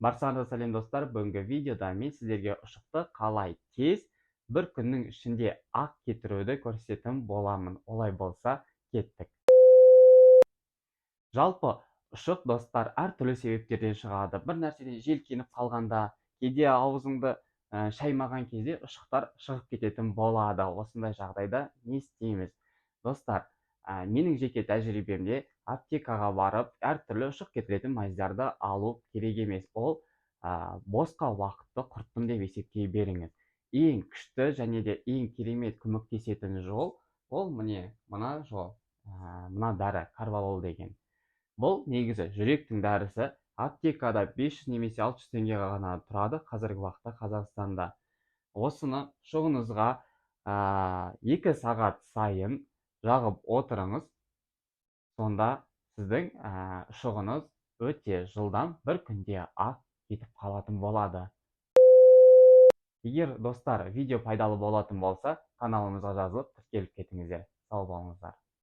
Баршаңызға сәлем, достар! Бүгінгі видеода мен сіздерге ұшықты қалай тез, бір күннің ішінде ақ кетіруді көрсететін боламын. Олай болса, кеттік. Жалпы, ұшық, достар, әртүрлі себептерден шығады. Бір нәрседен желкеніп қалғанда, кейде аузыңды шаймаған кезде ұшықтар шығып кететін болады. Осындай жағдайда не істейміз, достар? Менің жеке тәжірибемде аптекаға барып, әртүрлі ұшық кетіретін мазьдарды алу керек емес. Ол босқа уақытты құрттым деп есептей беріңіз. Ең күшті және де ең керемет көмектесетін жол — ол міне, мына жол, мына дәрі, корвалол деген. Бұл негізі жүректің дәрісі. Аптекада 500 немесе 600 теңге ғана тұрады қазіргі уақытта Қазақстанда. Осыны ұшығыңызға 2 сағат сайын жағып отырыңыз. Сонда сіздің ұшығыңыз өте жылдам, бір күнде ақ кетіп қалатын болады. Егер, достар, видео пайдалы болатын болса, каналымызға жазылып, тіркеліп кетіңіздер. Сау болыңыздар!